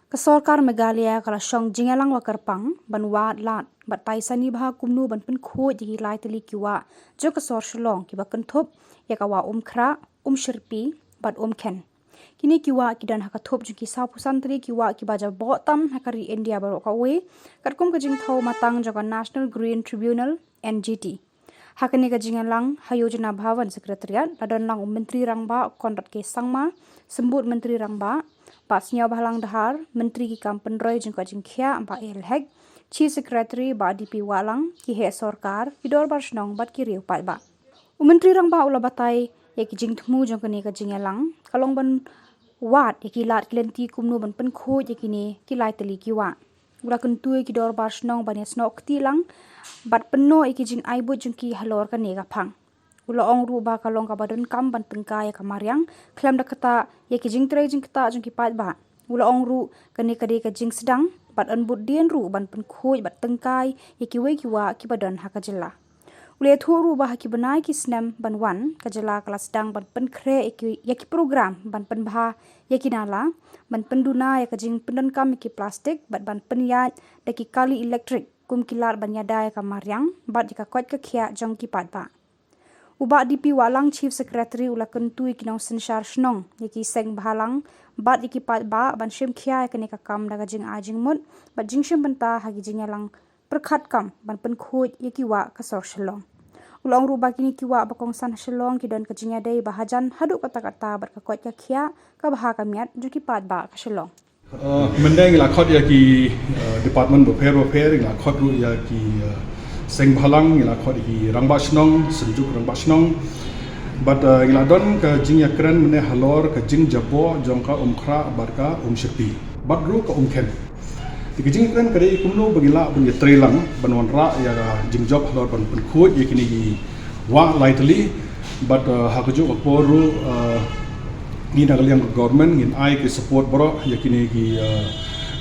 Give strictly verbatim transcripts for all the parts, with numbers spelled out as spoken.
Ka sorkar Meghalaya ka la shong jingïalang ba kyrpang ban wad lad bad tai sani bha kumno ban pynkhuid ïa ki lai tylli ki wah jong ka sor Shillong kiba kynthup ïa ka wah Umkhrah, Umshyrpi bad Umkhen. Kine ki wah ki don ha ka thup jong ki sawphew san tylli ki wah kiba jaboh tam ha ka ri India baroh kawei, katkum ka jingthew matang jong ka National Green Tribunal, N G T. Ha kane ka jingïalang ha Yojana Bhavan Secretariat la don lang u Myntri Rangbah Conrad K Sangma, Symbud Myntri Rangbah, Bah Sniawbhalang Dhar, Myntri ki kam pynroi jong ka jingkhiah Bah A L Hek, Chief Secretary Bah D P Wahlang, ki heh sorkar, ki dorbar shnong bad ki riew paidbah. U Myntri Rangbah u la batai ïa ki jingthmu jong kane ka jingïalang ka long ban wad ïa ki lad ki lynti kumno ban pynkhuid ïa kine ki lai tylli ki wah. U la kyntu ïa ki dorbar shnong ban ïasnoh kti lang bad pynnoh ïa ki jingai buit jong ki halor kane ka phang. U la ong ruh ba ka long kaba donkam ban tyngkai ïa ka mariang khlem da ktah ïa ki jingtrei jingktah jong ki paidbah. U la ong ruh kane ka dei ka jingsdang bad yn bud dien ruh ban pynkhuid bad tyngkai ïa kiwei ki wah kiba don ha ka jylla. U la ïathuh ruh ba ha ki bnai ki snem ban wan, ka jylla ka la sdang ban pynkhreh ïa ki, ïa ki program ban pynbha ïa ki nala, ban pynduna ïa ka jingpyndonkam ïa ki plastik bad ban pynïaid da ki kali elektrik kum ki lad ban ïada ïa ka mariang bad ïa ka koit ka khiah jong ki paidbah. U Bah D P Wahlang, Chief Secretary, u la kyntu ïa ki nongsynshar shnong, ïa ki seng bhalang bad ïa ki paidbah ban shim khia ïa kane ka kam da ka jingai jingmut bad jingshim bynta ha ki jingïalang pyrkhat kam ban pynkhuid ïa ki wah ka sor Shillong. U la ong ruh ba kine ki wah ba kongsan ha Shillong ki don ka jingïadei ba hajan haduh katta katta bad ka koit ka khiah kaba ha ka miat jong ki paidbah ka Shillong. Uh, mynne ngi la khot ïa ki, uh, department bapher bapher, ngi la khot ruh ïa ki, uh, seng bhalang, ngi la khot ïa ki rangbah shnong, synjuk rangbah shnong. Bad, uh, ngi la don ka jingïakren mynne halor ka jingjaboh jong ka Umkhrah bad ka Umshyrpi bad ruh ka Umkhen. Te ka jingkren ka dei kumno ba ngi lah ban ïatrei lang ban wanrah ïa ka jingjop halor ban pynkhuid ïa kine ki wah lai tylli. Bad, uh, ha kajuh ka por ruh, uh, ngi na ka liang ka government ngin ai ki support baroh ïa kine ki, uh,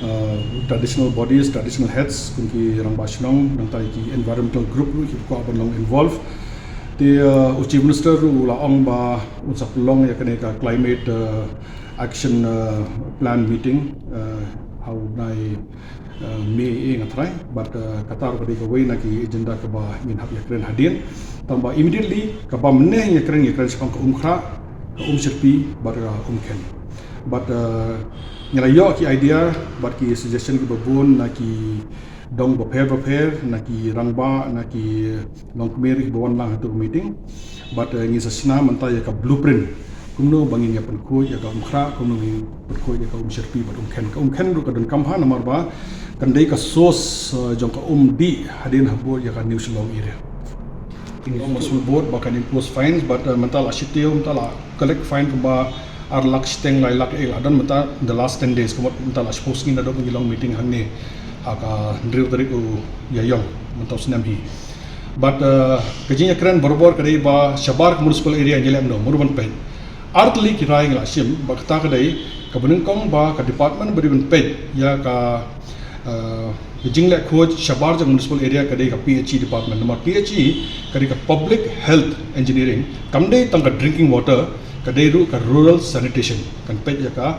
uh, traditional bodies, traditional heads, kum ki rangbah shnong, nangta ïa ki environmental group ruh ki kwah ban long involve. Te, uh, u Chief Minister ruh u la ong ba un sa pynlong ïa kane ka climate, uh, action, uh, plan meeting, uh, ha u bnai, uh, May, eh, nga trai, bad, uh, kata ruh ka dei kawei na ki agenda kaba ngin hap ïakren hadien. Tangba immediately kaba mynne ïakren, ïakren shaphang ka Umkhrah, ka Umshyrpi bad ka Umkhen. Bad, uh, ngi la ïoh ki idea bad ki suggestion kiba bun na ki dong bapher bapher, na ki rangbah, na ki longkmie kiba wan lang ha tu meeting. Bad, uh, ngin sa shna mynta ïa ka blueprint kumno ba ngin ïa pynkhuid ïa ka Umkhrah, kumno ngin pynkhuid ïa ka Umshyrpi bad Umkhen. Ka Umkhen ruh ka donkam bha namar ba kan dei ka source, uh, jong ka um dih hadien habud ïa ka New Shillong area. Ong Municipal Board ba kan impose fines, bad, uh, mynta la shitiew, mynta la collect fine kumba ar lak shiteng lai lak, eh, la don mynta in the last ten days, kumba mynta la shiphew sngi naduh ba ngi long meeting hangne ha ka hynriew tarik u Ïaïong mynta u snem hi. Bad, uh, ka jingïakren barabor ka dei ba shabar ka municipal area ngi leh kumno, mano ban peit. Ar tylli ki rai ngi la shim, bad kata ka dei kaba nyngkong ba ka department ba dei ban peit ïa ka, uh, ka jingleh khuid shabar jong municipal area ka dei ka P H E department. Namar P H E ka dei ka Public Health Engineering, kam dei tang ka drinking water, ka dei ruh ka rural sanitation, kan peit ïa ka,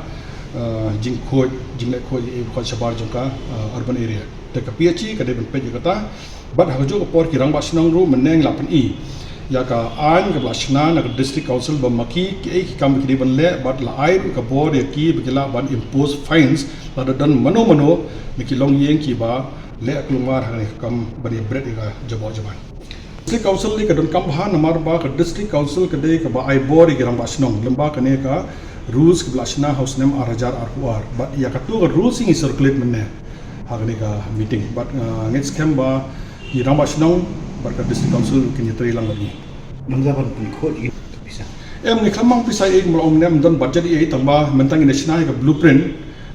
uh, jingkhuid, jingleh khuid ïa ka khuid shabar jong ka, uh, urban area. Te ka P H E ka dei ban peit ïa kata. Bad ha kajuh ka por ki rangbah shnong ruh mynne ngi la pyni ïa ka aiñ kaba la shna na ka District Council ba ma ki kiei ki kam ba ki dei ban leh, bad la ai ruh ka bor ïa ki ba ki lah ban impose fines lada don mano mano na ki longïing kiba leh kulmar ha kane ka kam ban ïa bret ïa ka jaboh jaman. District Council ne ka donkam bha namar ba ka District Council ka dei kaba ai bor ïa ki rangbah shnong lyngba kane ka rules kaba la shna ha u snem ar hajar arphew ar. Bad ïa katu ka rules ngi circulate mynne ha kane ka meeting. Bad, uh, ngeit skhem ba ki rangbah shnong bad ka District Council kin ïatrei lang bad ngi. Nang za ban pynkhuid ïa ka pisa. Em, ngi khlem mang pisa ei, kumba la ong mynne ym don budget ei, tangba mynta ngin ïa shna ïa ka blueprint.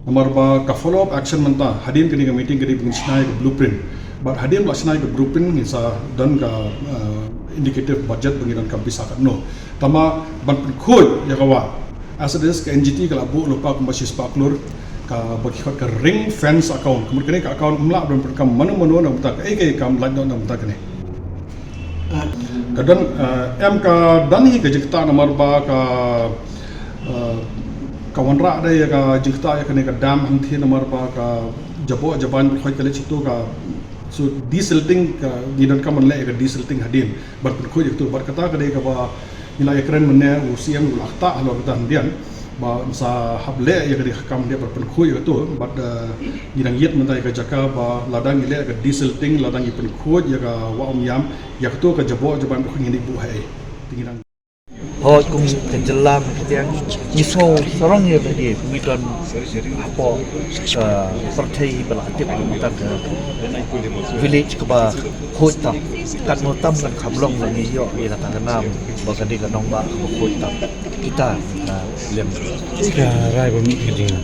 Namar ba ka follow up action mynta hadien kane ka meeting ka dei ba ngin shna ïa ka blueprint. Bad hadien ba la shna ïa ka blueprint ngin sa don ka, uh, indicative budget ba ngin donkam pisa katno. Tangba ban pynkhuid ïa ka wah, as it is, ka N G T ka la buh lypa kumba shispah klur, kaba ki khot ka ring fence account. Ka mut kane ka account ym lah ban pyndonkam mano mano na ka bynta kaei kaei ka kam lait noh na ka bynta kane. Ka don, uh, em, ka don hi ka jingktah namar ba ka, uh, Ka wanrah da ïa ka jingktah ïa kane ka dam hangthie namar ba ka jaboh jabain ba khot ka leh shuh ka, so desilting ka ngi donkam ban leh ïa ka desilting hadien ban pynkhuid ïa ka tu. Bad kata ka dei kaba ngi la ïakren mynne, u C M u la ktah halor kata hadien ba sa hap leh ïa ka dei ka kam hadien ban pynkhuid ïa ka tu. Bad, eh, ngi dang ïit mynta ïa ka jaka ba lada ngi leh ïa ka desilting, lada ngi pynkhuid ïa ka wah Umïam, ïa ka tu ka jaboh jabain ba khot ngi dei buh ha ei. Te ngi dang Hooid, kum ka jylla mynta ngi sngew sarong ïa lade, ngi don hapoh ka pyrthei ba la tip mynta ka village kaba khuid tam. Katno tam ngan kham long ba ngi ïoh ïa kata ka nam ba ka dei ka nongbah kaba khuid tam. Kita, ah, lem. Ka rai ba mih ka ding.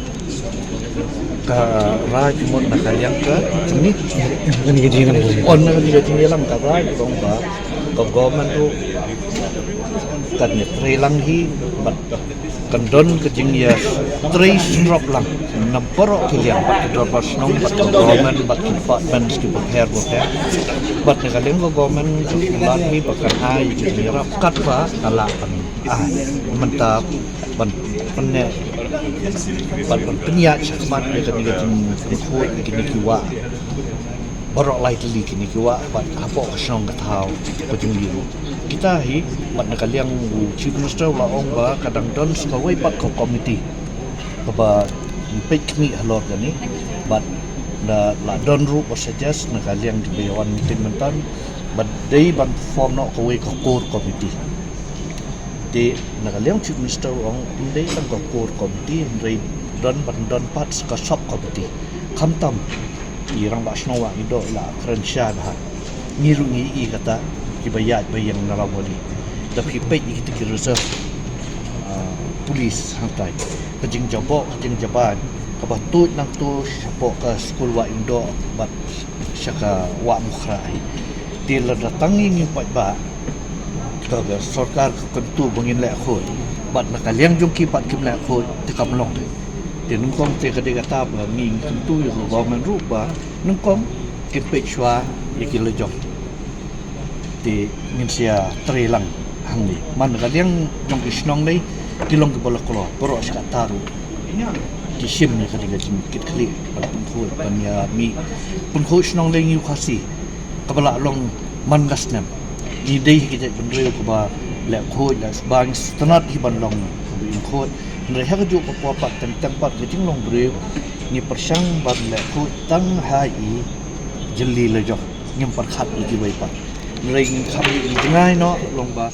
Ka rai ka mut na ka liang ka jingmut. Kan ka ding na bun. On na ka ding ka jingïalang ka rai ka dong ba ka government ruh kan ïatrei lang hi bad kan don ka jingïatrei surok lang na baroh ki liang, bad ki dorbar shnong, bad ka government, bad ki departments kiba pher bapher. Bad na ka liang ka government ruh ka lad hi ba kan ai ka jingïarap katba ka lah ban ai. Mynta ban pyneh, ban, ban pynïaid shakhmat ïa kane ka jingpynkhuid ïa kine ki wah. Baroh lai tylli kine ki wah bad hapoh ka shnong ka thaw ka jong ngi ruh. Kita hi bad na ka liang u Chief Minister u la ong ba ka dang don sa kawei pat ka komiti kaba peit khmih halor kane bad la don ruh ba suggest na ka liang kiba ïa wan meeting mynta ba dei ban form noh kawei ka core committee. Te na ka liang Chief Minister u ong ym dei tang ka core committee, hynrei don ban don pat sa ka sub committee. Khamtam i Rangbah Shnong Wahyndoh i la kren sha bha. Ngi ruh ngi i kata kiba ïaid ba ïeng na Rawabuaidih. Da phi peit ïa kita ki reserve, ah, police hangtai, ka jingjaboh ka jingjabain kaba tuid nangto shapoh ka skul Wahyndoh bad sha ka Wah Mukhra hi. Te lada tang ngi ngi paidbah, ka, ka sorkar ka kyntu ba ngin leh khuid bad na ka liang jong ki pat kim leh khuid, te kam long. Te nyngkong te ka dei kata ba ngi ngi kyntu ïa ka government ruh ba nyngkong kin peit shuwa ïa ki lajong. Te ngin sa ïatrei lang hangne. Man na ka liang jong ki shnong nei ki long kiba la kloi, baroh shi katta ruh ki shim ïa ka dei ka jingkitkhlieh ban pynkhuid, ban ïa mih pynkhuid shnong lei ngi u Khasi. Kaba la long man la snem. Ngi dei hi ka jaitbynriew kaba leh khuid, leh sbang, sngewtynnat hi ban long kaba im khuid. Hynrei ha kajuh ka por pat teng teng pat ka jinglong briew ngi pyrshang ban leh khuid tang ha i jylli lajong, ngim pyrkhat ïa kiwei pat. Hynrei ngi kham ïa i jngai noh long ba